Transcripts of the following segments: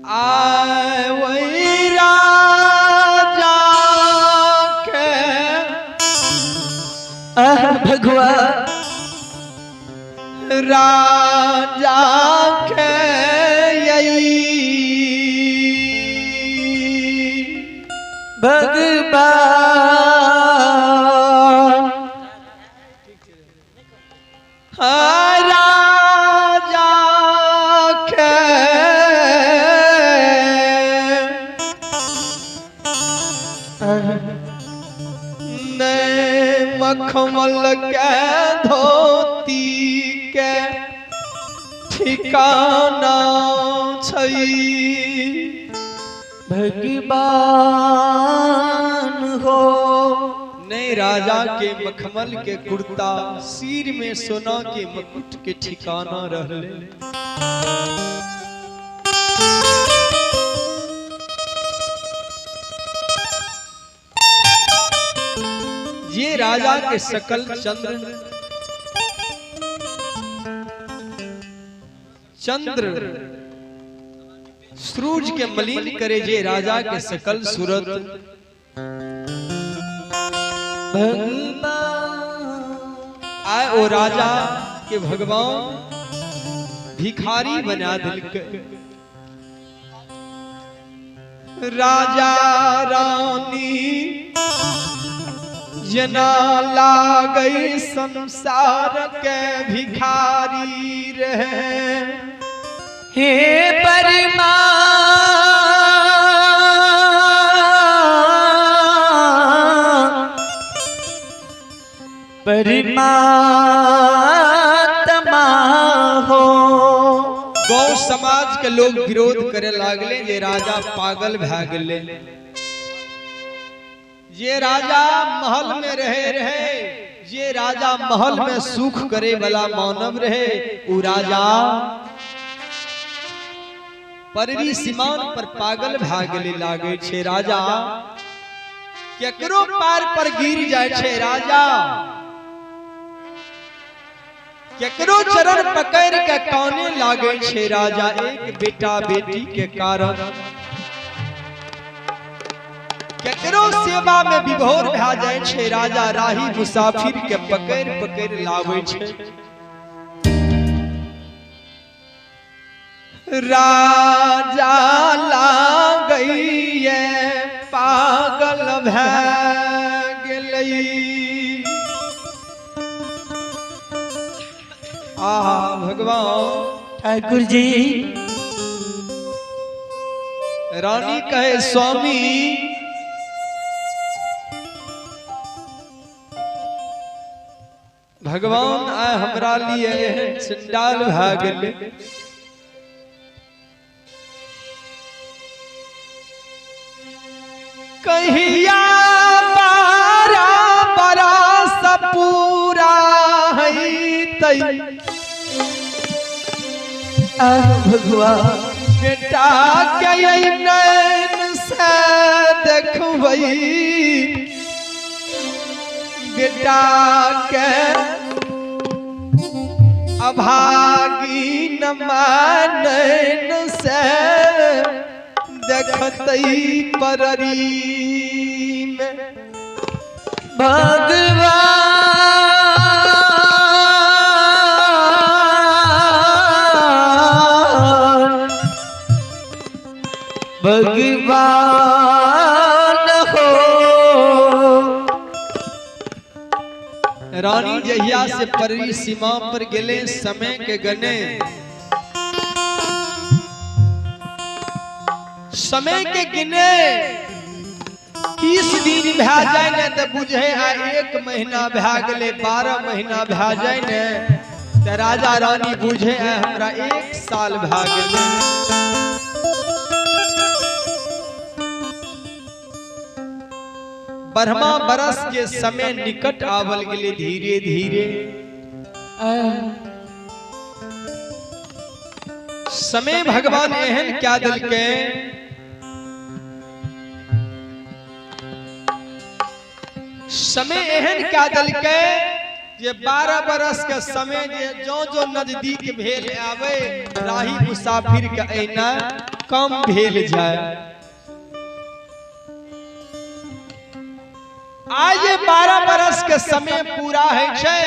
आय वही राजा के भगवान राजा के यही भगवान राजा के ने मखमल के धोती के ठिकाना छै। भगवान हो नहीं राजा के मखमल के कुर्ता सिर में सोना के मुकुट के ठिकाना रहले। ये राजा के सकल चंद्र चंद्र सूरज के मलिन करे जे राजा के सकल सूरत। आए ओ राजा के भगवान भिखारी बना दिलके। राजा रानी जना लागई संसार के भिखारी रहे। हे परमा परमात्मा हो। गौ समाज के लोग विरोध करे लागले जे राजा पागल भा गेले। ये राजा महल में रहे रहे, ये राजा महल में सुख करे वाला मानव रहे, उ राजा पररी सीमान पर पागल भा गेले लागे छे। राजा केकरो पार पर गिर जाए छे। राजा केकरो चरण पकड़ के काने लागे छे। राजा एक बेटा बेटी के कारण केकरो सेवा में विभोर भा जाए छे। राजा राही मुसाफिर के पकड़ पकड़ लावे छे। राजा लागई पागल भा गेलै। आहा भगवान ठाकुर जी। रानी कहे स्वामी भगवान आए हमरा लिए चंडाल भा गेलै। कहिया बारा बरस पूरा है भगवान बेटा के नैन से देखबै, बेटा के अभागी नैन से देखतई पररी में। भगवान भगवान हो। रानी जहिया से पररी सीमा पर गेले समय के गने, समय के गिने 30 दिन भा जाए ने तो बुझे आ 1 महीना भा गेले, 12 महीना भा जाए ने तो राजा रानी बुझे आ हमरा 1 साल भा गेले। 12वां बरस के समय निकट आवल गेले धीरे धीरे। समय भगवान एहन क्या दिलके समय एहन क्या दिलके जे 12 बरस के समय जे जो जो नजदीक भेल आवे राही मुसाफिर के ऐना कम भेल जाए। आज 12 बरस के समय पूरा है छे,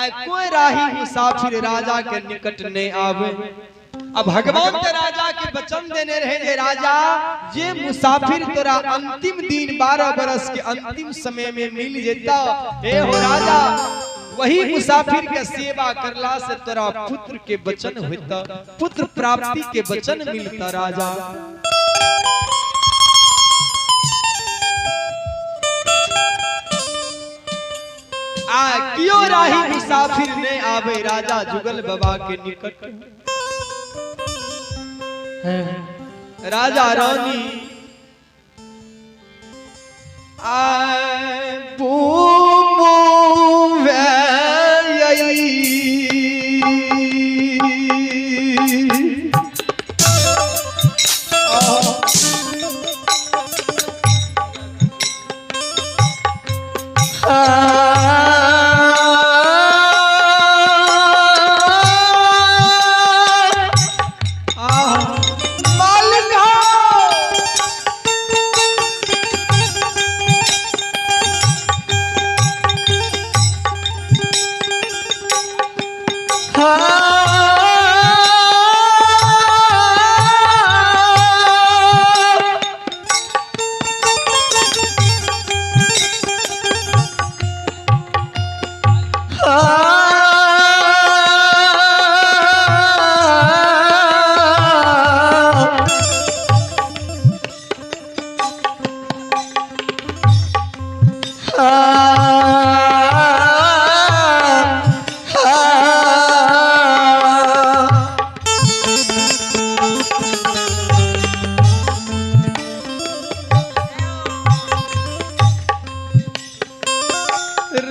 आइ कोई राही मुसाफिर राजा के निकट नहीं आवे। अब भगवान के राजा के वचन देने रहे जे राजा जे मुसाफिर तोरा अंतिम दिन 12 बरस के अंतिम समय में मिल जेता, हे हो राजा वही मुसाफिर के सेवा करला से तोरा पुत्र के वचन होता, पुत्र प्राप्ति के वचन मिलता राजा। आ क्यों राही मुसाफिर ने आवे राजा जुगल बाबा के निकट। राजा रानी आए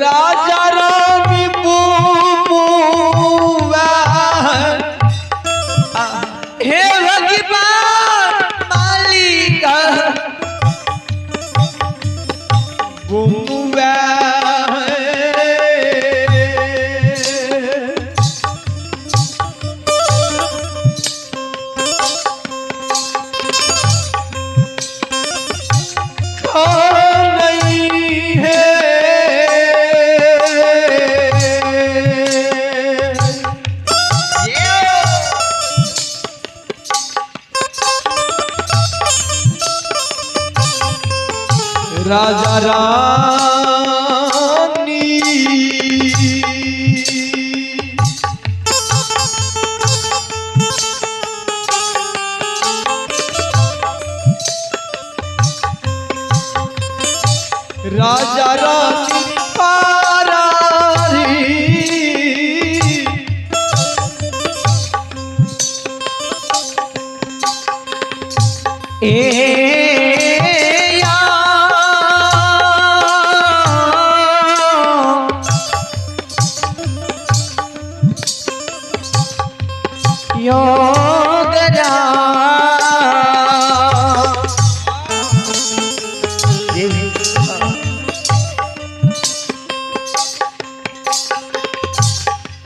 राजा रानी बुआ हे भगवान मालिक बुआ नहीं है राजा रानी राजा रानी पारारी ए या योग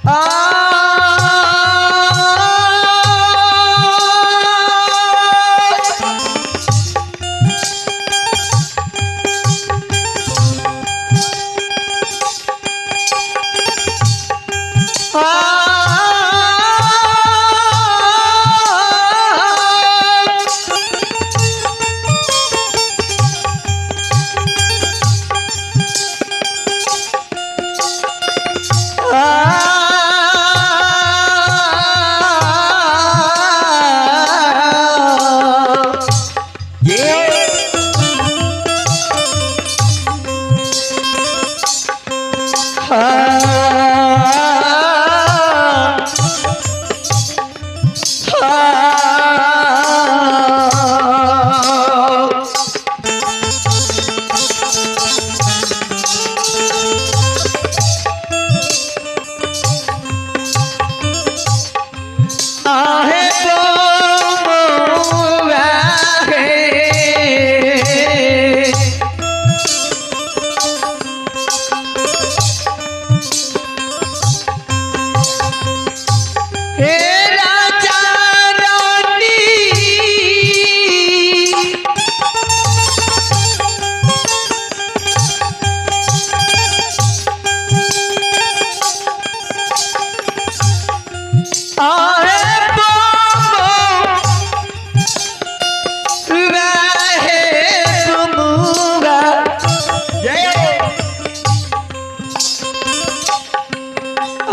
आ आए बमो रहे बमुआ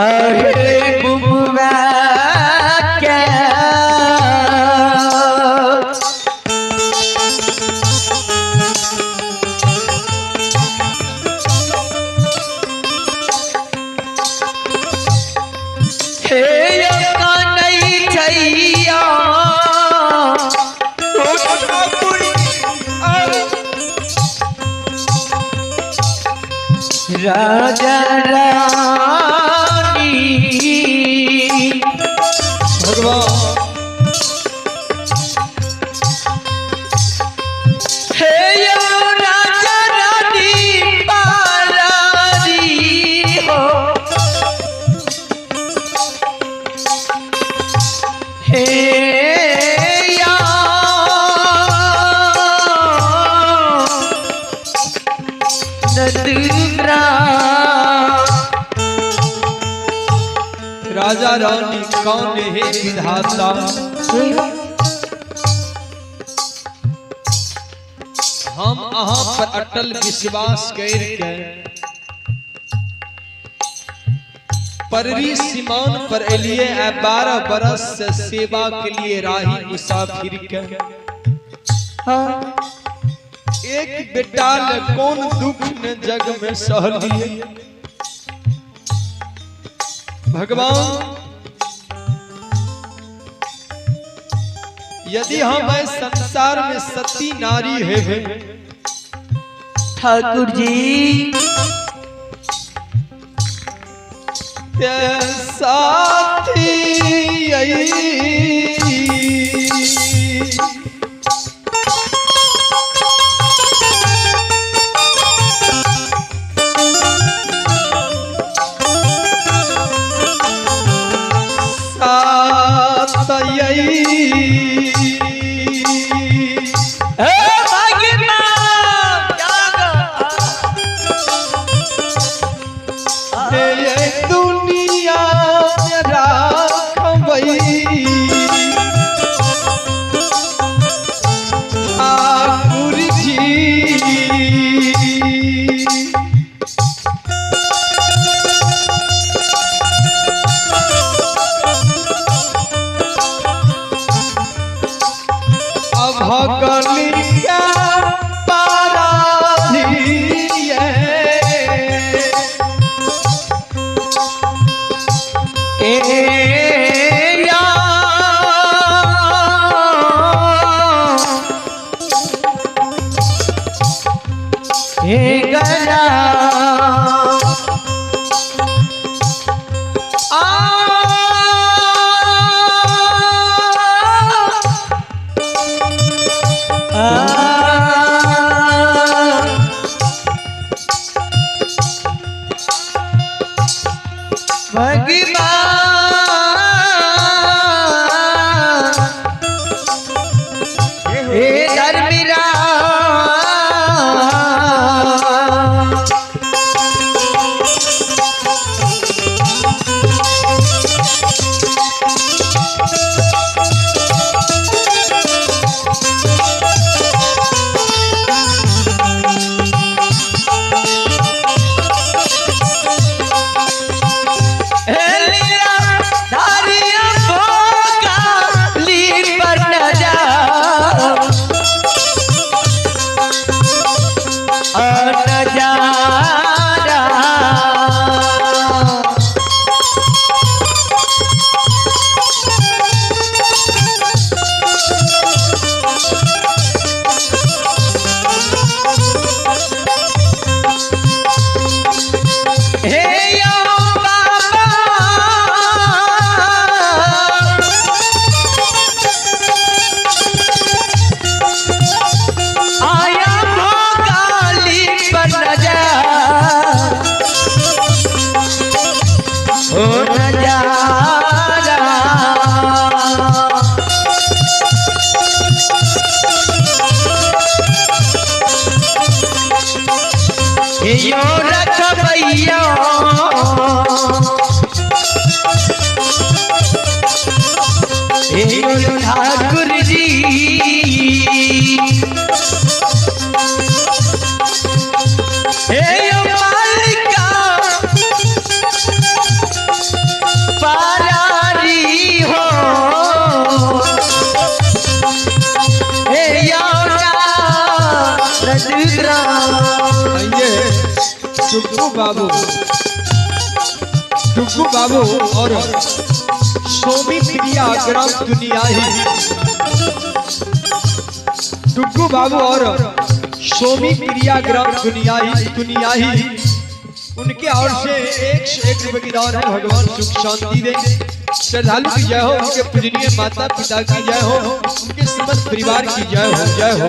अरे बमुआ क्या हे कन्हैया राजा रानी भगवान हे यो राजा रानी पारारी हो हे या नंदग्राम राजा रानी कौन है विधाता हम अहाँ पर अटल विश्वास करके पररी सीमान पर एलिए आ 12 बरस से सेवा के लिए राही मुसाफिर के एक बेटा ले कौन दुख न जग में सहलिए। भगवान यदि हम इस संसार में सती नारी है ठाकुर जी ते साथी आई साथ आई हे भगवान ये दुनिया में राखबई ठाकुर जी। अभगलिया पाराधिये ए या हे गला आ भगवान हे ठाकुर जी हे मालिका पारारी हो हे आइए टुग्गू बाबू, टुग्गू बाबू और सोमी प्रिया ग्राम दुनियाही, टुग्गू बाबू और सोमी प्रिया ग्राम दुनियाही दुनियाही, उनके ओर से 101 रुपए की दान है। भगवान सुख शांति दे, श्रद्धालु की जय हो, उनके पूजनीय माता पिता की जय हो, उनके समस्त परिवार की जय हो, जय हो।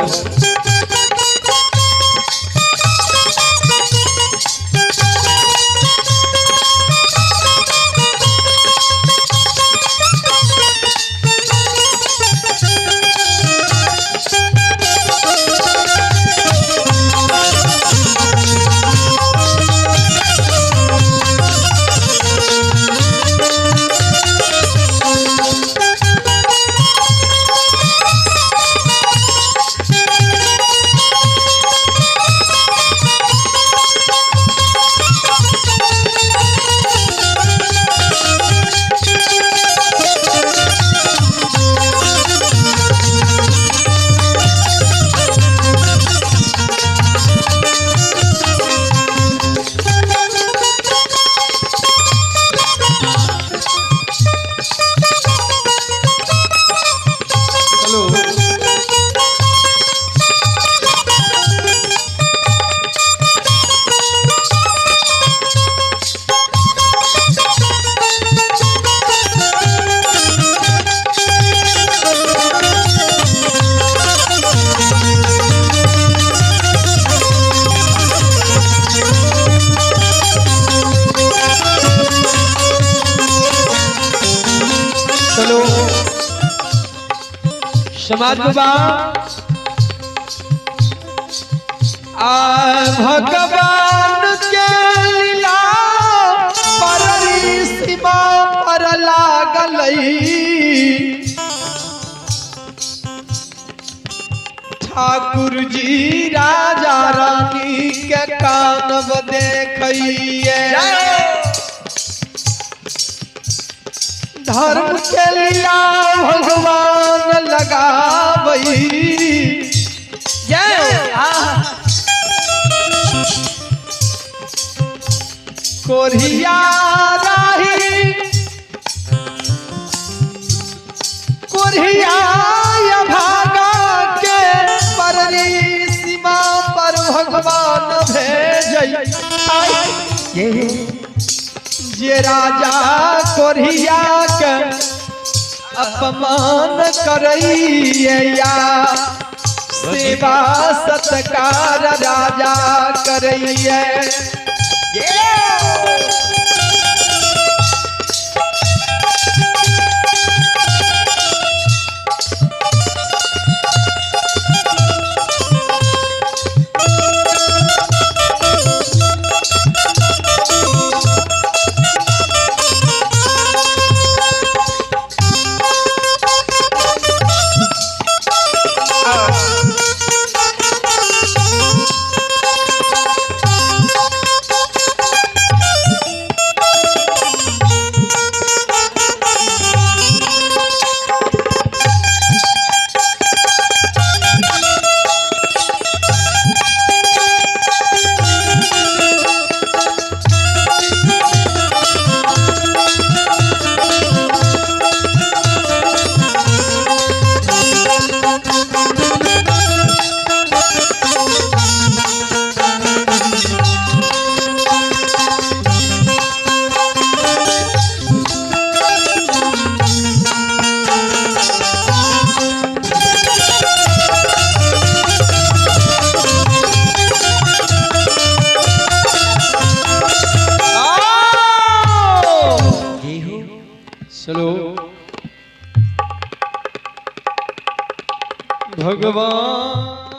चलो समाज बाबा आ भगवान के लीला पर सीमा पर लागलई, ठाकुर जी राजा रानी के कानव देखइए, धर्म के लीला भगवान लगावई, कोरिया राही कोरिया भागा के पररी सीमा पर भगवान भेजई, जे राजा कोरिया के अपमान करैया, सेवा सत्कार राजा करैया। चलो भगवान।